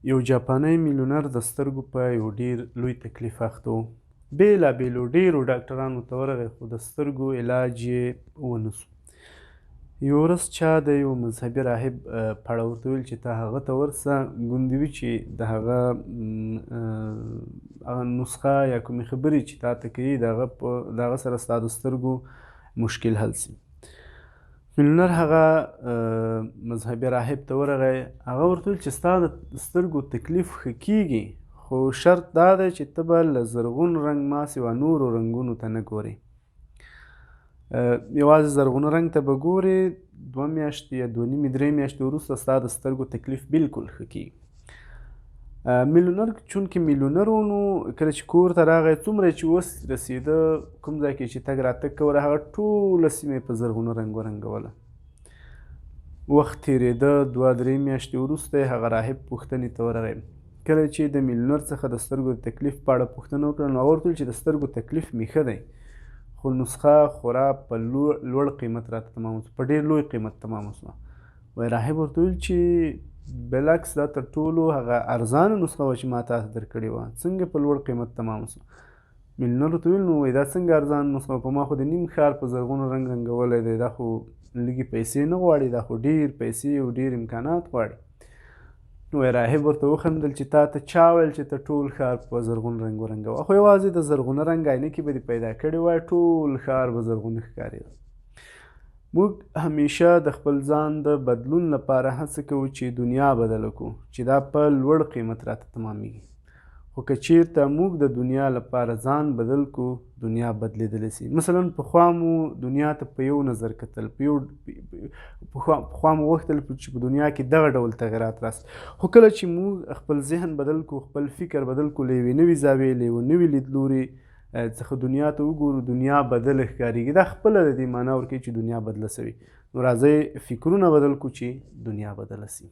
یو جاپانی میلیونر د سترګو په یو ډیر لوی تکلیف اخته و. بېلابېلو ډېرو ډاکټرانو ته ورغی، خو د سترګو علاج یې ونه سو. یوه ورځ چا د یوه مذهبي راهب په اړه ورته وویل چې ته هغه ته ورسه، ګوندې وي چې د هغه هغه نسخه یا کومې خبرې چې تا ته کوي، د هغه سره ستا د سترګو مشکل حل سي. میلیونر هغه مذهبي راهب ته ورغی. هغه ورته وویل چې ستا د سترګو تکلیف ښه کیږي، خو شرط دا دی چې ته به له زرغون رنګ ما سوا نورو رنګونو ته نه ګورې، یوازې زرغون رنګ ته به ګورې. 2 میاشتې یا 2.5 درې میاشتې وروسته ستا د سترګو تکلیف بالکل ښه کیږي. میلیونر چونکې میلیونر و، نو کله چې کور ته راغی، څومره چې وس رسېده، کوم ځای کې چې تګ راتګ کوله، هغه ټوله سیمه یې په زرغونه رنګ ورنګوله. وخت تېرېده. 2 درې میاشتې وروسته یې هغه راهب پوښتنې ته ورغی. کله چې د میلیونر څخه د سترګو د تکلیف په اړه پوښتنه وکړه، نو هغه ورته وویل چې د سترګو تکلیف مې ښه دی، خو نسخه خورا په لوړ قیمت راته تمام شو، په ډېر لوی قیمت تمام شوه. وایي راهب ورته وویل چې بالعکس، دا تر ټولو هغه ارزانه نسخه وه چې ما تاته درکړې وه، څنګه په لوړ قیمت تمام شوه؟ میلیونر ورته وویل، نو وایي دا څنګه ارزانه نسخه وه؟ په ما خو د نیم ښار په زرغونو رنګ رنګولی دی. دا خو لږې پیسې نه غواړي، دا خو ډېر پیسې او ډېر امکانات غواړي. نو راهب ورته وخندل چې تا ته چا ویل چې ته ټول ښار په زرغون رنګ ورنګوه؟ خو یوازې د زرغونه رنګ عینکې به دې پیدا کړې وای، ټول ښار به زرغون ښکارېده. موږ همیشه د خپل ځان د بدلون لپاره هڅه کوو چې دنیا بدله کړو، چې دا په لوړ قیمت راته تمامیږي، خو که چیرته موږ د دنیا لپاره ځان بدل کړو، دنیا بدلیدلی سي. مثلا پخوا مو دنیا ته په یو نظر کتل، په یو پخوا مو غوښتل چې په دنیا کې دغه ډول تغیرات راسي، خو کله چې موږ خپل ذهن بدل کړو، خپل فکر بدل کړو، له یوې نوې زاویې، له یوه نوي لیدلوري څخه دنیا ته وګورو، دنیا بدله ښکارېږي. دا خپله د دې معنا ورکوي چې دنیا بدله سوې. نو راځئ فکرونه بدل کړو چې دنیا بدله سي.